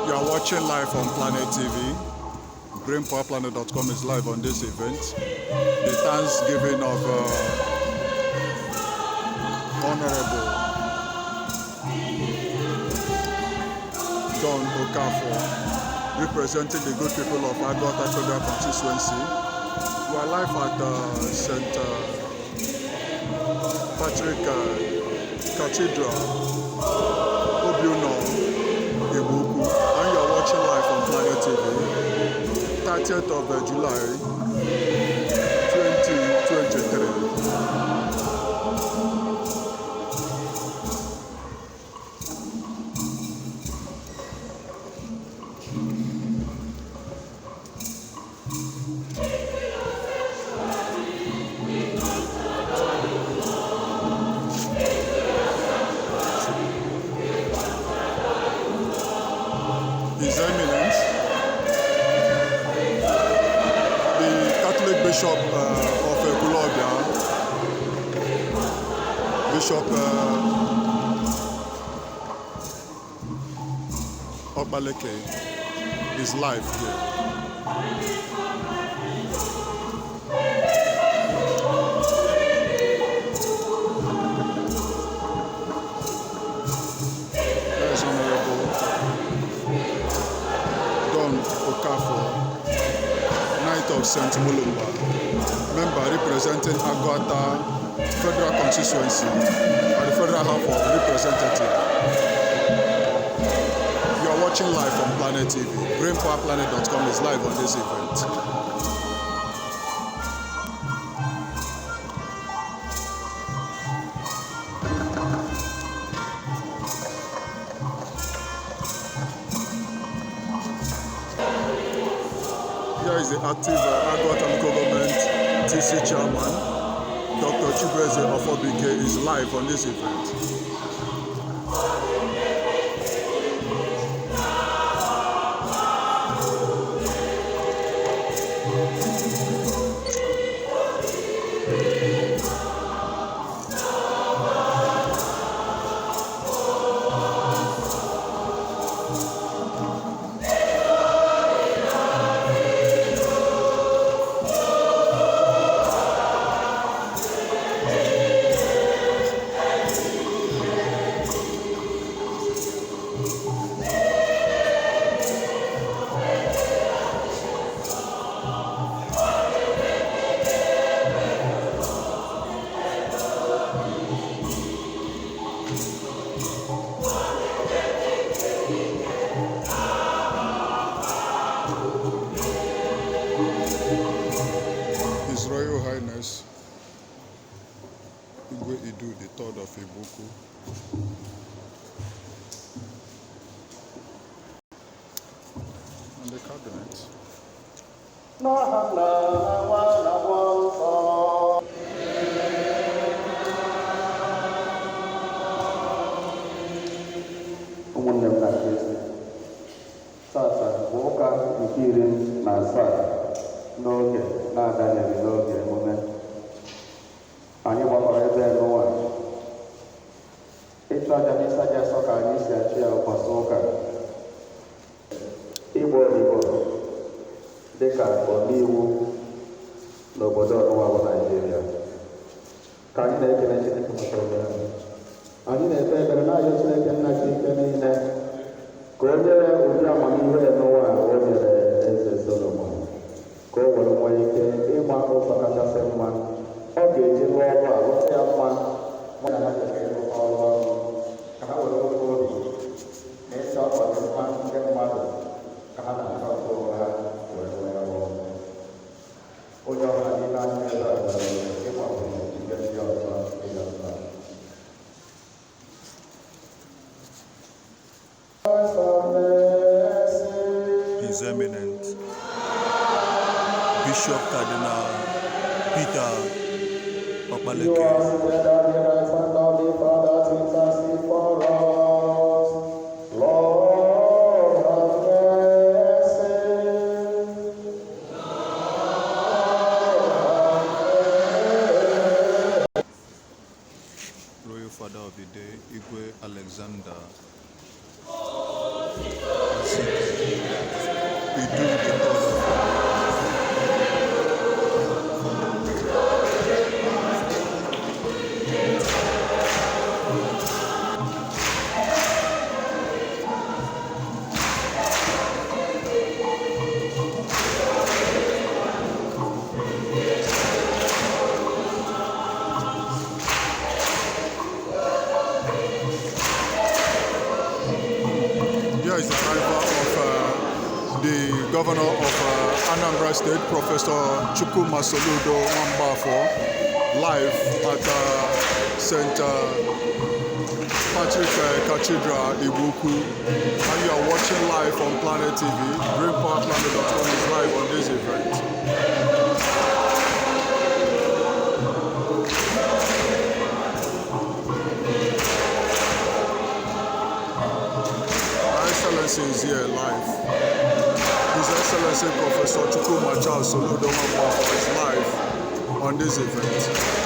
You are watching live on Planet TV. brainpowerplanet.com is live on this event. The thanksgiving of Honorable Don Okafor, representing the good people of Aguata Federal Constituency. We are live at St. Patrick Cathedral, Obiuno, Igbo-Ukwu, and you are watching live on Planet TV, 30th of July, 2023. His Eminence, the Catholic Bishop of Ekwulobia, Bishop Okpaleke, is live here. There is Honorable Don Okafor, Knight of St. Mulumba, member representing Aguata Federal Constituency at the Federal House of Representatives. You are watching live on Planet TV. BrainPowerPlanet.com is live on this event. Here is the active Aguata Local Government TC chairman, Dr. Chibueze Ofobike, is live on this event. His Royal Highness Igwe Idu the Third of Igbo-Ukwu and the cabinet. N'aha Nna na Nwa na Mmụọ Nsọ. Ụmụnne m na Kristi, tata bụ ụka nke 17 n'oge na-adanyeghị n'oge emume anyị gbakọrọ ebe n'ụwa ịchụ aja n'isi aja asọ ka anyị si achụ ya ụbọchị ụka ịgba odibo dịka omeiwu n'obodo ọnụwa bụ Naijiria. Ka anyị na-ekele Chineke maka oge ahụ, anyị na-ekpe ekpere na-ayọ Chineke nna chi ike niile ka o nyere ụdị amamihe n'ụwa a o nyere Eze Solomon, ka o were nwee ike ịgba ụzọ kachasị mma ọ ga-eji rụọ ọrụ a rụta ya mma. Mụ na ha jere ịrụ ọrụ ọrụ ka ha were oke obi na ịchọ ọdịmma ndị mmadụ ka ha na-achọ nke onwe ha were rụọ ọrụ. Onye ọbụla n'ime anyị ebe a nwere ịgbakwunye nke ndị ọzọ ịga mma. His Eminent Bishop Cardinal Peter You Okpaleke. are seated at the right hand of the Father to intercede for us. Lord, have mercy. Lord, have mercy. Royal Father of the Day, Igwe Alexander Azike Idu the third of Here is the arrival of the governor of Anambra State, Professor Chukwuma Soludo Nwamgbafo, live at St. Patrick Cathedral, Igbo-Ukwu. And you are watching live on Planet TV. GreenPowerPlanet.com is live on this event. Her Excellency is here live. His Excellency Professor Chukwuma Charles Soludo Nwamgbafo is live on this event.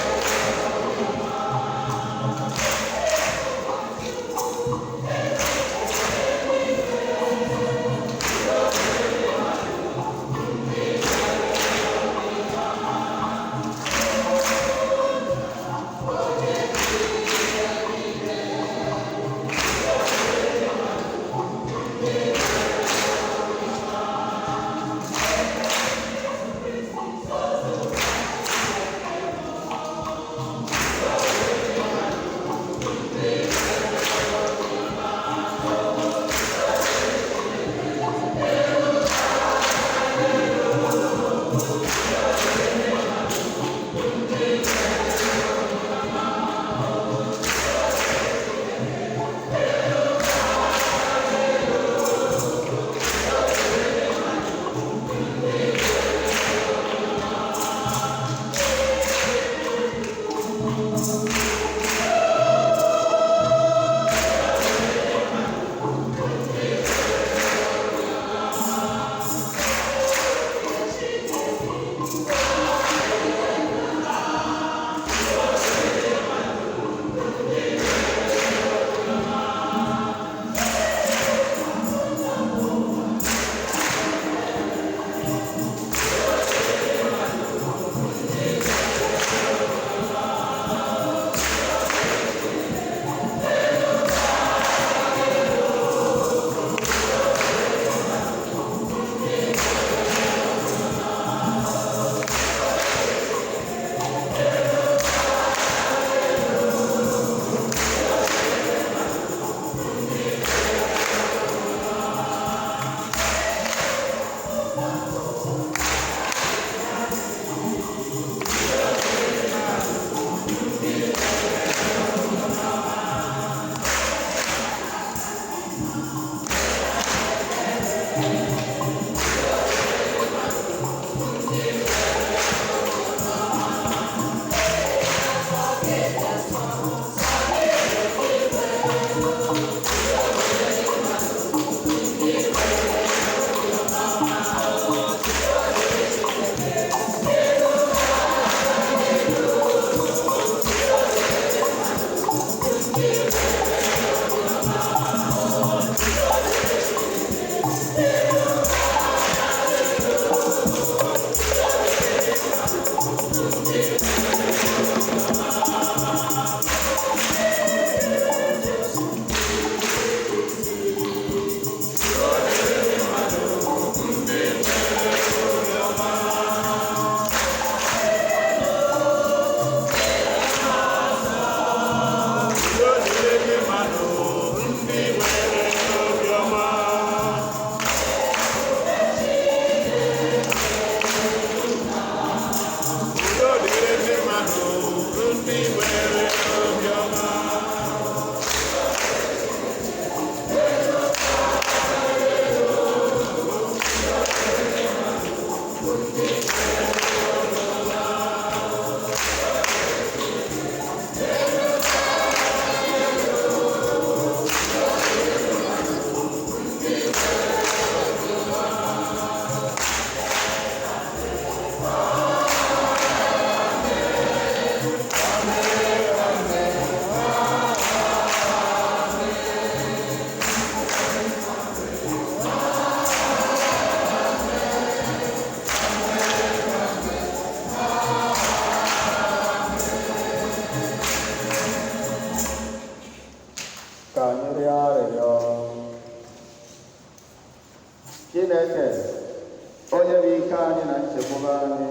nchekwube anyị.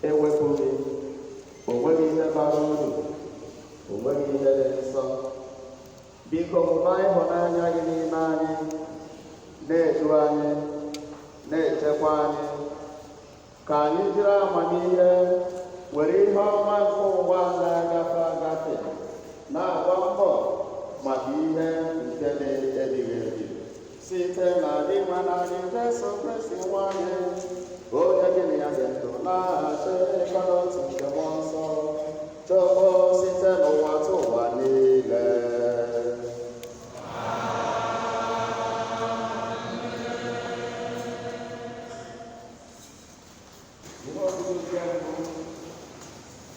Ewepụ gị, o nweghị ihe bara uru, o nweghị ihe dị nsọ. Biko mụbaa ịhụnanya gị n'ime anyị, na-edu anyị, na-echekwa anyị, ka anyị jiri amamihe were ihe ọma nke ụwa na-agafe agafe na-agba mbọ maka ihe nke dị ebighị ebi, site na Dinwe anyị Jesu Kristi nwa gị, onye gị na ya dị ndụ na-achị ịkọ n'otu nke Mmụọ Nsọ, Chukwu, site n'ụwa tụ ụwa niile. Ihe ọgụgụ nke mbụ,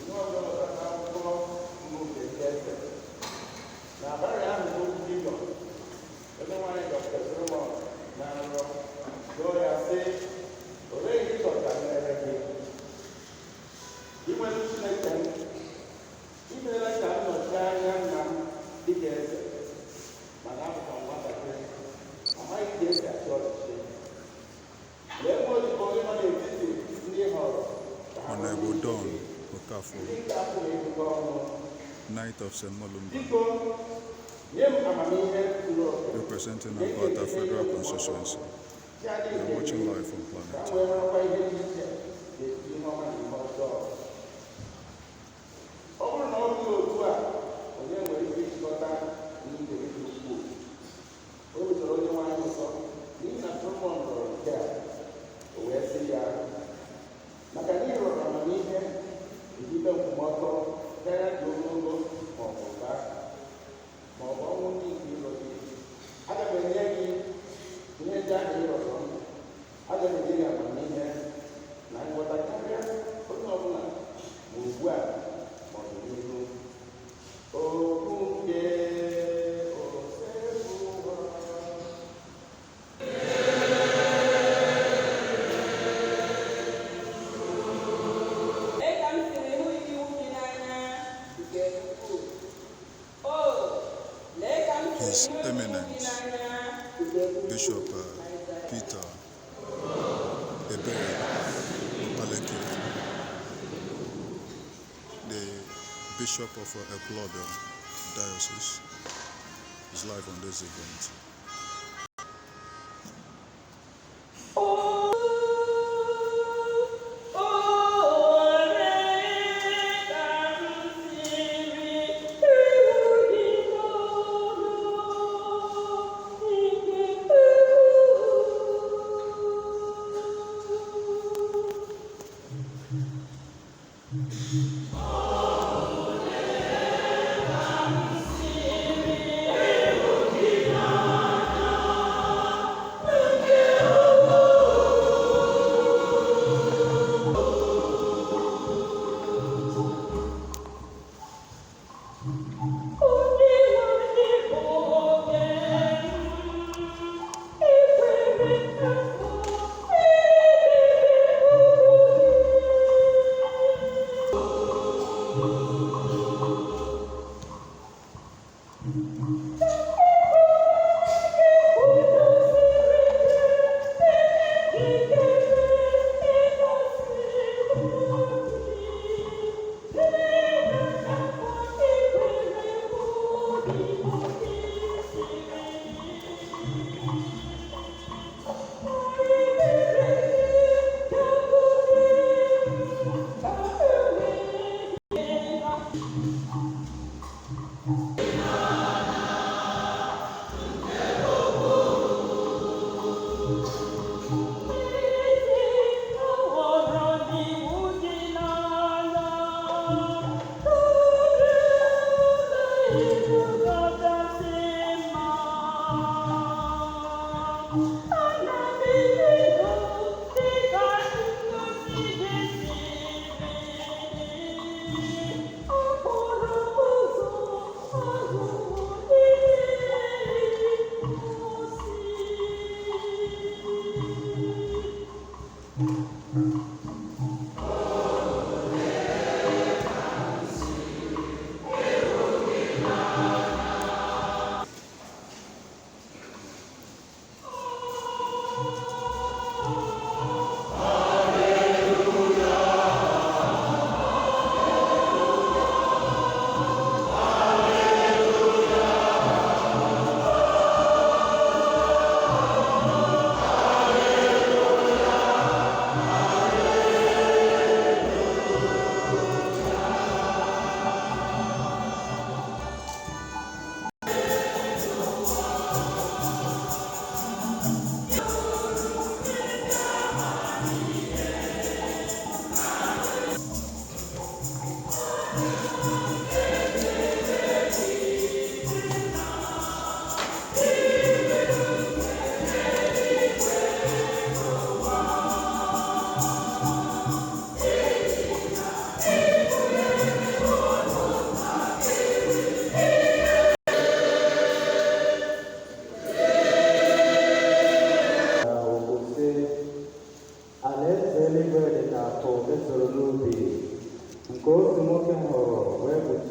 ihe ọzọ nọkwa n'akwụkwọ mbụ nke ndị eze. N'abalị ahụ bụ Gideon, onye nwanyị Dr. Solomon na nrọ jụọ ya sị, "Olee ihe ị chọrọ ka m mere gị?" Inwere Chineke m, i meela ka m nọchie anya nna m dịka eze, mana abụkwa m nwatakịrị, amaghị ka esi achị ọchịchị. Lee nwa odibo gị nọ n'etiti ndị ị họrọ ka ha bụrụ Honorable ndị Don isi, Okafor, ndị nke a pụrụ ịgụkọ ọnụ. Knight of St. Mulumba, Biko, nye m amamihe zuru oke representing nke Aguata ga-eji Federal ihe Constituency. chi adịghị You're watching eri, live on ka Planet. m wee marakwa ihe dị iche n'etiti ihe ọma na ihe ọjọọ. Ọ bụrụ na ọ bụghị otu a, onye nwere ike ịchịkọta n'igwe dị ukwuu? O wetara onye nwanyị nsọ, n'ihi na Solomọn rọrọ nke a, o wee sị ya, maka na ị rọrọ amamihe nke ikpe nkwụmọtọ karịa dị ogologo ma ọ bụ ụba ma ọ bụ ọnwụ ndị nke iro gị, aga m enye gị ihe ndị ahụ ị rọrọ m. Aga m enye gị amamihe na nghọta karịa onye ọbụla, ma ugbu a ma ọ bụ n'ihu. Okwu nke Osebụwa. Lee ka m siri hụ iwu gị n'anya nke ukwuu. O, lee ka m siri His hụ iwu gị Eminence, n'anya nke ukwuu. Bishop Peter Ebere Opaleke, the Bishop of Ekwulobia Diocese, is live on this event. O, lee ka m siri hụ gị n'anya nke ukwuu.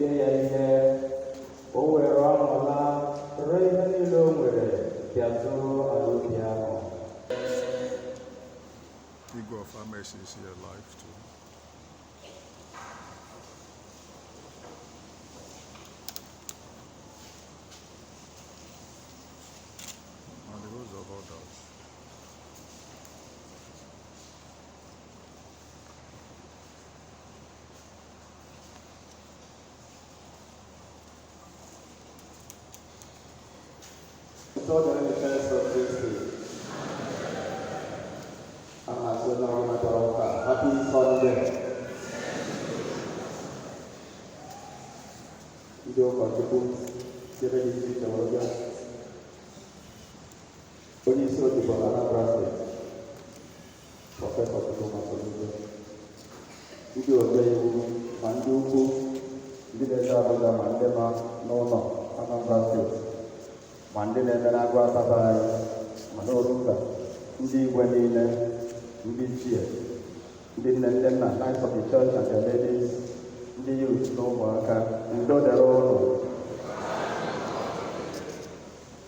Tie ya ihe. O were ọṅụ laa, ree ihe niile o nwere, bịa zụrụ ala ubi ahụ. Igwe of Amesi is here live too. And the host of others. Udo dịrị Jesu Kristi. Ana m asị onye ọbụla bịara ụka, Happy Sunday. Ndị ụkọchukwu ebe dị iche iche were bịa. Onye isi odibo na Anambra Steeti, Prọfesọ Chukwuma Soludo. Ndị ode iwu ma ndị ukwu, ndị na-eje Abuja ma ndị nọ n'ụlọ Anambra Steeti, ma ndị na-eme n'Agụata be anyị, ma n'Orumba, ndị igwe niile, ndị ichie, ndị nne, ndị nna, Knights of the Church and the ladies, ndị youth na ụmụaka, udo dịrị ụnụ.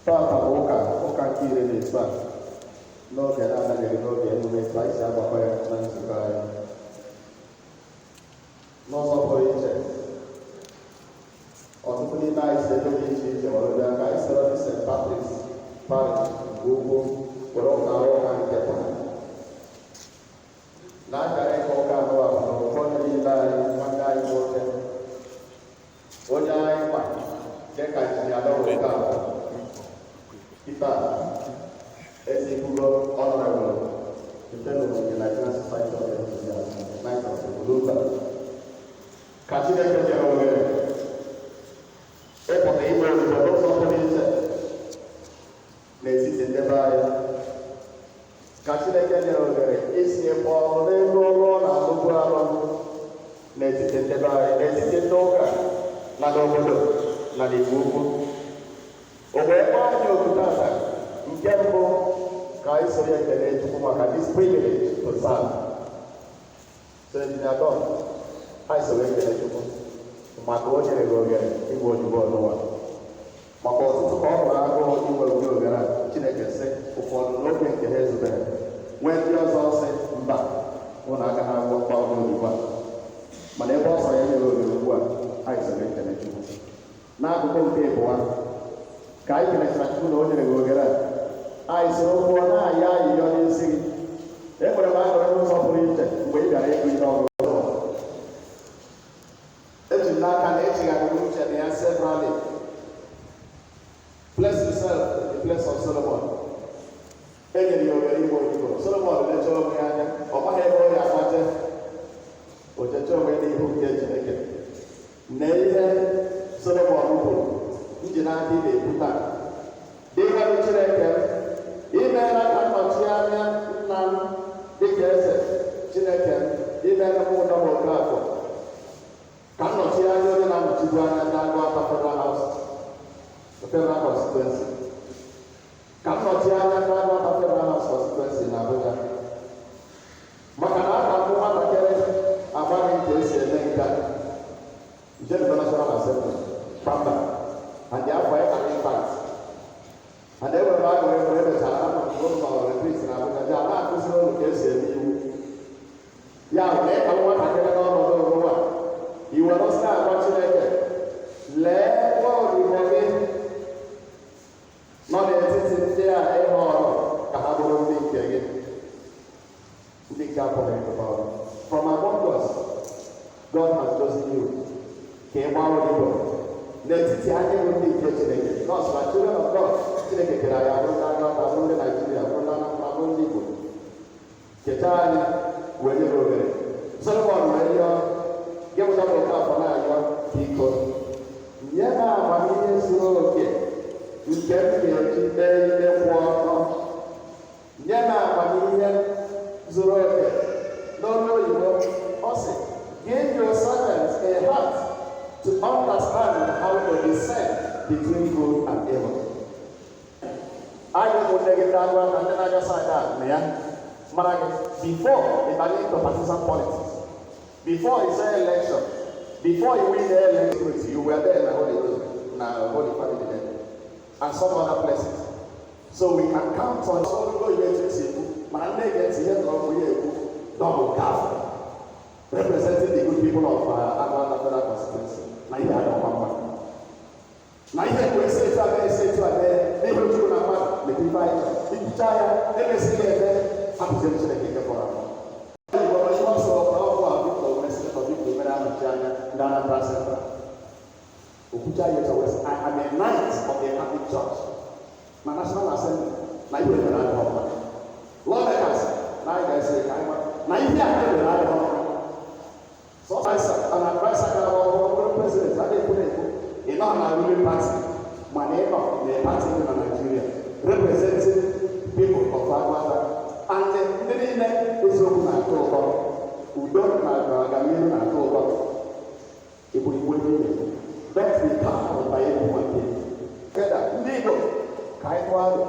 Tata bụ ụka nke 17 n'oge na-adaghị n'oge emume etu anyị si agbakọ ya na nzukọ anyị. N'ụzọ pụrụ iche, ọtụtụ n'ime anyị si ebe dị iche iche were bịa ka anyị soro ndị St. Patrick's Parish nke ukwu were ụka nke taa. Na akara ịka ụka anọ a bụ na ụfọdụ n'ime anyị, nwanne anyị nwoke, onye anyị ma dịka Injinia Dọrọ Okafor, Peter Ezekugo, Honorable, the fellow of the Nigerian Society of Engineers, Knight of Olumba. Ka Chineke nyere ohere ịpụta igwe odibo n'ụzọ pụrụ iche n'etiti ndị be anyị. Ka Chineke nyere ohere isinyekwa ọrụ n'elu ọrụ ọ na-alụbu alụ n'etiti ndị be anyị, n'etiti ndị ụka na n'obodo na n'Igbo Ukwu. O wee kpọọ anyị oku tata nke mbụ ka anyị soro ekele Chukwu maka this privilege to serve. So Engineer Don, anyị soro ekele Chukwu maka o nyere gị ohere ịbụ odibo n'ụwa. Maka ọtụtụ ka ọ hụrụ agụụ inwe ụdị ohere a, Chineke sị ụfọdụ n'oge nke ha ezubeghị, nwee ndị ọzọ sị mba, ụnụ agaghị agwọ mkpa ọrụ odibo a. Mana ebe ọ sọrọ ya nyere ohere ugbu a, anyị soro ekele Chukwu. N'akụkụ nke ịbụọ, ka anyị kelechara Chukwu na o nyere gị ohere a, anyị soro kwuo na-ayọ ayịyọ n'isi gị. Enwere m aṅụrị n'ụzọ pụrụ iche mgbe ị bịara ịgụ ihe ọgụgụ. Eji m n'aka na echegharịrị uche na ya severally. Place yourself in the place of Solomon. E nyere ya ohere igbe odibo. Solomon lechaa onwe ya anya, ọ maghị ebe ọ ya agbaje. O checha onwe n'ihu nke Chineke. Na ihe Solomon kwuru, nji n'aka ị na-ekwu taa. Ịgọzi Chineke m, imeela ka nnọchi anya nna m dịka eze. Chineke m, imeela m ụdọ m Okafor ka nnọchi anya onye na-anọchibu anya ndị Agụata Federal House, Federal Constituency, ka nnọchi anya ndị Agụata Federal House Constituency na Abuja, maka na aka mbụ nwatakịrị amaghị ka esi eme nke a. Njem National Assembly pamba and the afọ ya ka impact and enwere aṅụrị mgbe e mechara anọ ụlọ retreat na Abuja ji a na-akụziri ụlọ ka esi eme iwu ya bụ na ịka nwatakịrị n'ọnọdụ ụwa iwere ọsọ agwa Chineke, lee nwa odibo gị nọ n'etiti ndị a ịhụ ọrụ ka ha bụrụ ndị nke gị, ndị nke apụghị ịgụta ọrụ. From among us, God has chosen you ka ị gbaa odibo n'etiti anyị bụ ndị nke Chineke, because na children of God, Chineke kere anyị abụrụ ndị Agụata, abụrụ ndị Naijiria, abụrụ ndị Anambra, abụrụ ndị Igbo, cheta anyị wee nye gị ohere. Solomon wee rịọ gị bụ Dọkịta Okafor na-ayọ, biko nye m amamihe zuru oke nke m ga-eji kpee ikpe kwụ ọtọ. Nye m amamihe zuru oke. N'olu oyibo, ọ sị, "Give your servant a heart to understand how to discern between good and evil." Anyị ụmụnne gị ndị Agụata, ndị na-aga side a na ya mara gị before ị banye into partisan politics, before you say election, before you win the election with Holy Family there, and some other places. So we can count on ọgụgụ ihe etu esi ekwu, mana ndị ege ntị ihe nọrọ bụ ya ekwu double calf, representing the good people of Agụata Federal Constituency na ihe adọkwa mma. Na ihe bụ esi etu abịa esi etu abịa n'ihe Chukwu na mmadụ na-ekwu ife anyị chọrọ. Ikwucha ya, emesighị eme, hapụzie Chineke nke fọrọ afọ. Igbo ihe ọsọ ọgwụ a biko mesịrị biko mere anọchi anya ndị Anambra Central. Okwucha ya etu west, I am a knight of the Catholic Church. Na National Assembly, na ihe mere adịghị mma. Lawmakers, na anyị ga-esi ka anyị mara na ihe a mere adịghị mma. So adviser, an adviser gara ọrụ ọrụ president, a na-ekwu na-ekwu, ị nọ na ruling party, mana ị nọ na party dị na Nigeria, representing people of Agụata. And ndị niile eziokwu na-atọ ụtọ, udo na ọganihu na-atọ ụtọ. Igbo Igbo niile. Don't be cowed by anyone here. Keda, ndị Igbo, ka anyị tụọ aro.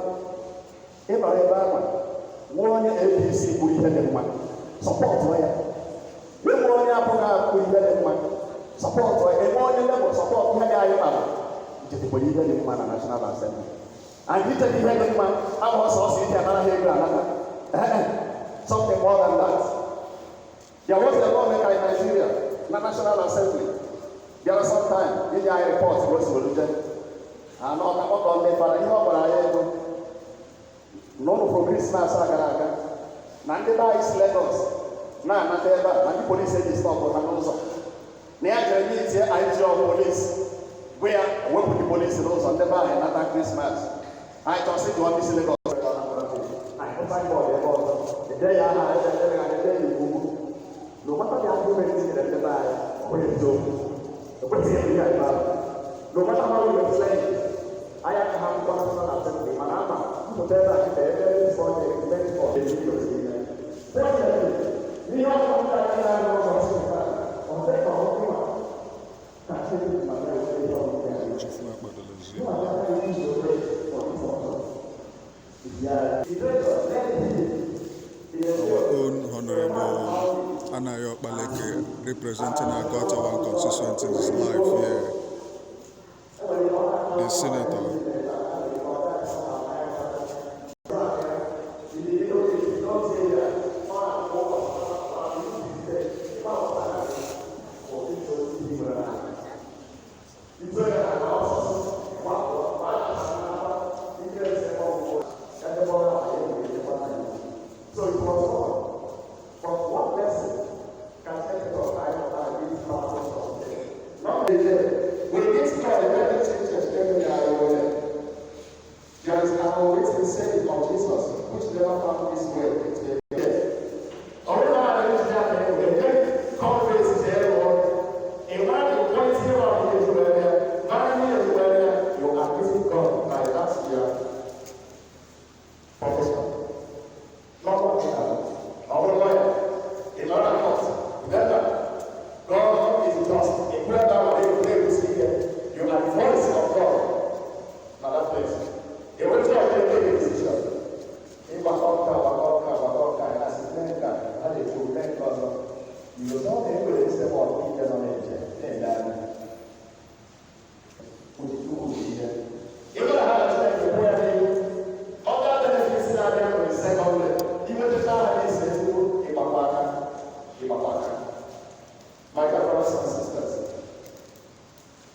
Ị nọrọ ebe ahụ, nwee onye APC kwuru ihe dị mma, support ya. Enwe onye abụghị akwụ ihe dị mma, support ya. Enwe onye Labour, support ihe dị anyị mara. Ichetekwara ihe dị mma na National Assembly. And ichete ihe dị mma, abụghị sọsọ iji anara ha ego anata. Something more than that. There was a lawmaker in Nigeria, na National Assembly. There was some time, inye anyị report ka o si were jee. Anọ ọka kpọkọ ndị fara ihe ọ gwara anyị ego. N'ụlọ for Christmas a gara aga, na ndị be anyị si Lagos na-anata ebe a, na ndị polisi eji stop ha n'ụzọ. Na ya jere meetie IG of police, bụ ya wepụ ndị polisi n'ụzọ ndị be anyị nata Christmas. Anyị chọsị jụọ ndị si Lagos. Anyị hụ signboard ebe ọzọ, ede ya aha ebe ebe ya ede ya iwu. No matter the argument nyere ndị be anyị, ọ bụghị eziokwu. Ekwesịghị ịdị ya ebe ahụ. No matter how you explain it, anyị aka ha akwụkwọ National Assembly, mana ama mpụta ebe a kịta ebe project meant for the videos ime. Ihe ọkụ ndị anyị na-arụ ụbọchị nke a, ọ dị ka ọ dị ka Chineke ma na-enwe ihe ọmụmụ ya. Chifu Akpadolozie. You are not using your way for this option. Yeah. Our own Honorable Anayo Okpaleke, representing Aguata One constituency, is live here. The senator. So it was all. But what lesson can take us out of this process of today? Not the We need to try many changes every hour. There is an awaiting saying of Jesus, which never found its way into a death. Originally, the conference is here, a man in 21 years, 9 years, you are meeting God by that year profession. Not one or lawyer, a lawyer court. Remember, God is just. In prayer that one, they will see here. You are the voice of God. Now that place. A way to make a decision. Ịgbakọ nka gbakọ nka gbakọ nka ya asị mee nka a na-ekwu mee nke ọzọ. Igbo sọ na enwere nsogbu ọkụ ike nọ na-eche na-ele anya. Ojiji ukwu bụ ihe. Ịbụrụ ha na Chineke kwụ ya n'ihu. Other benefits na-abịa nwere secondary. Inwetacha ha na-ese ezigbo ịgbakọ aka. Ịgbakọ aka. My dear brothers and sisters,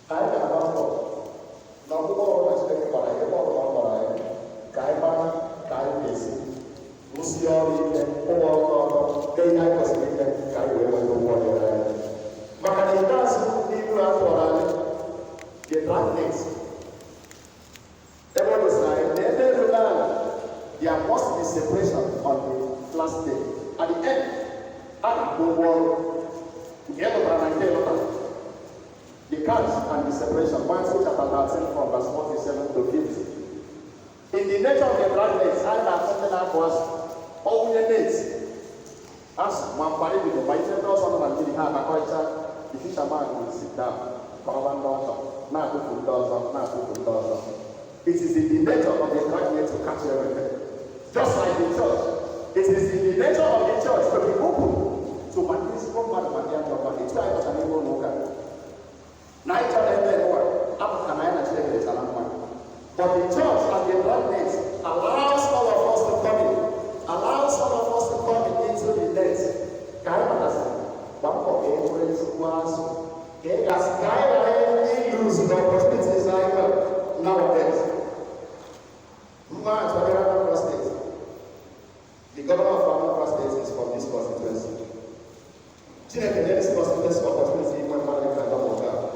anyị ga-agba mbọ na ọgwụgwọ ọbụla Chineke gbara anyị, ebe ọbụla ọ gbara anyị, ka anyị mara ka anyị ga-esi rụsie ọrụ ike, kwụwa ọtọ ọtọ, mee ihe anyị kwesịrị ime ka anyị wee nweta ụgwọ dịrị anyị. Maka na ikpeazụ n'ilu a tụọrọ anyị, the dragnet, ebe o gosiri anyị na ebe elu ala, there must be separation on the last day. At the end, a na-akwụ ụgwọ ọrụ nke ị lụtara na nke ị lụtara. The catch and the separation, Matthew chapter 13 from verse 47 to 50. In the nature of the dragnet, anyị na-afụ ndị na-akụ azụ, ọwụnye net, azụ ma mkparị bido ma ife ndị ọzọ nọ na mmiri ha anakọrịcha, the fisherman will sit down, kọrọba ndị ọzọ, na-akụfu ndị ọzọ, na-akụfu ndị ọzọ. It is in the nature of the dragnet to catch everything. Just like the church, it is in the nature of the church to be open to ma ndị ezigbo mmadụ ma ndị ajọ mmadụ. Etu anyị nọcha n'ime ụlọ ụka. Na anyị chọrọ ebe n'ụwa, apụta na anyị na Chineke dịcha the church and the mandate allows all of us to come in, allows all of us to come in into the net. Ka anyị matasịrị, gbaa mbọ ka e nwere ezigbo azụ, ka ị gasị ka anyị ghara ịlose the opportunities anyị nwere nowadays. Mma atụgharị Anambra State. The governor of Anambra State is from this constituency. Chineke nye this constituency opportunity inwe mmadụ dịka Governor Okafor.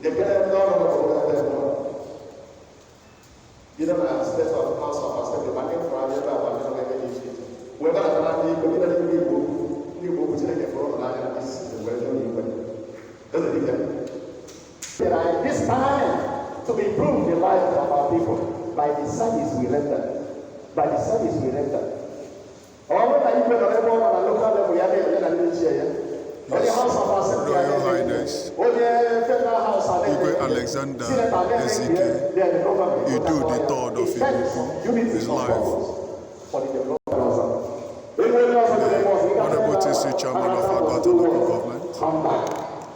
The ndị ọrụ obodo ebe nọ. Bido na State of House of Assembly, ma ndị fụrụ anya ebe a, ma ndị nọ n'ebe dị iche iche. Wee gbadata ndị Igbo, bido n'Igbo Igbo, ndị Igbo okwu Chineke fụrụ ụlọ n'anya na this season were jụọ n'igwe. Eze dike. Nyere anyị this time to improve the life of our people by the service we render. By the service we render. Ọ bụrụ na igwe nọ ebe ọ nọ na local level ya na-enye na ndị ichie ya. Onye House of Assembly ya Royal na-enye. Highness Onye Federal House a na-enye. Igwe Alexander Senator na-enye. Ezike Then the government Idu the third of Effects, Igbo unity is of live. purpose for the development ọzọ. Enwe onye ọzọ dị ebe ọzọ, ị gafe Honorable ebe TC ahụ, Chairman of Anambra Aguata must do Local what? Government. Come back.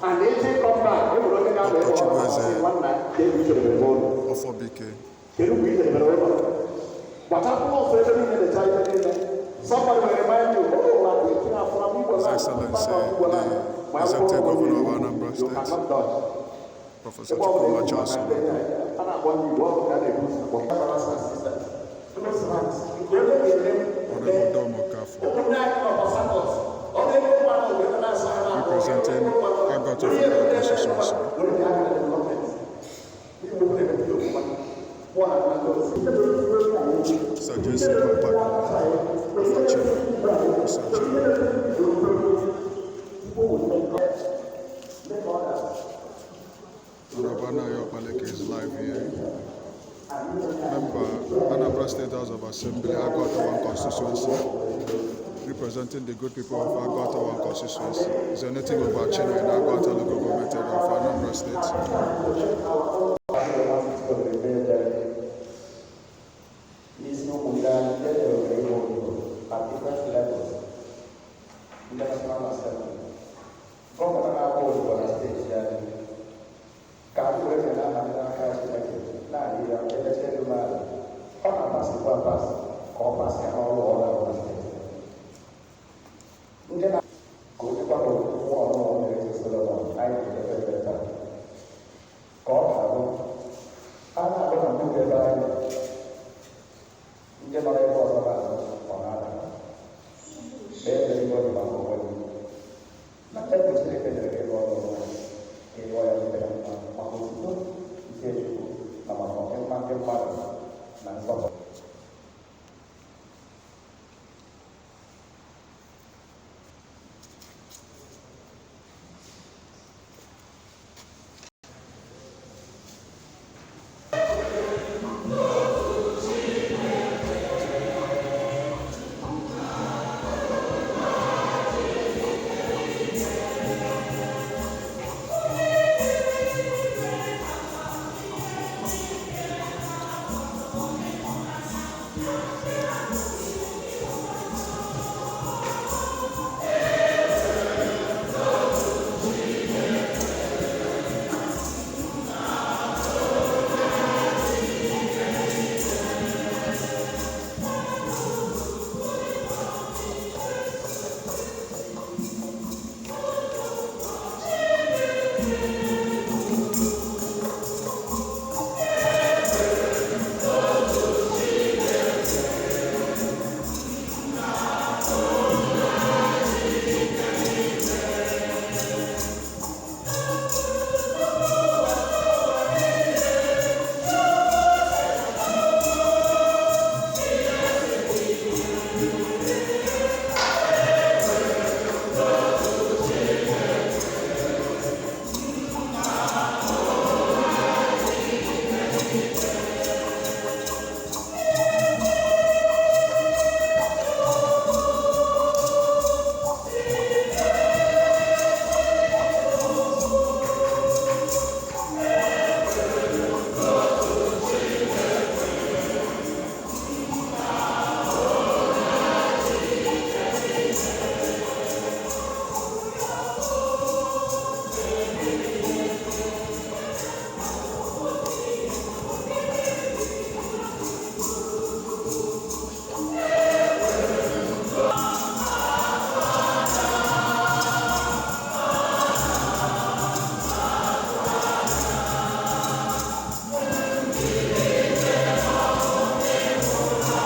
And eji come back, e nwere onye ga-anọ ebe Dr. ọ nọ, Chibueze sị, "Nwanna, ka ebe i jedebere n'ụlọ." Ofobike. Kedu mgbe i jedebere ụlọ? Gbachapụ ọsọ ebe niile lecha ihe niile. Somebody will remind you, "Oh, I think you are from Igbo His land, Excellency, part of Igbo land." the Ma ya bụrụ Executive onye Governor of Igbo, Anambra you State, cannot dodge. Professor Ebe ọ bụla Chukwuma ị Charles hụrụ Soludo. a na-akpọ ndị Igbo, ọ bụ ka a na-ebu ụzọ akpọ. Brothers and sisters, close ranks. Nke onye ga-eme Honorable Dom Okafor, ụmụnne anyị nọ Port Harcourt, ọ na-eme mmanụ obodo na-asụ ha na-akpọ. representing Aguata Federal Constituency. Were dị aka na development. Igbo na-emepe okwukwa. Mụ na ndị ọzọ. Sir Jason Mpaga, Ofachina, Osachina. Honorable Anayo Okpaleke is live here. Member, Anambra State House of Assembly, Aguata 1 Constituency, representing the good people of Aguata 1 Constituency. Is a native of Achina in Aguata Local Government Area of Anambra State. N'isi ụmụnne anyị ndị e nyere ohere ịbụ odibo at different levels, ndị National Assembly, gọvanọ na-agba odibo na steeti anyị, ka anyị were kene aha ndị n'aka Chineke na-adị ya elecha elu mmadụ ọ na-apasịkwa apasị ka ọ pasịa n'ọrụ ọ na-arụ na steeti ndị na ka o dịkwa ka nwa ọhụrụ mere eze Solomon anyị ga-efe efe taa ka ọ ga-abụ a na-abụ na nnukwu ebe anyị nọ ndị nọ n'ebe ọzọ na-azụ ọ na-ada kpee ekpere ebe ọ dị maka onwe gị na tempụl Chineke nyere gị ịrụ ọrụ onwe ka ị rụọ ya dịka mma maka otuto nke Chukwu na maka ọdịmma ndị mmadụ na nzọpụta.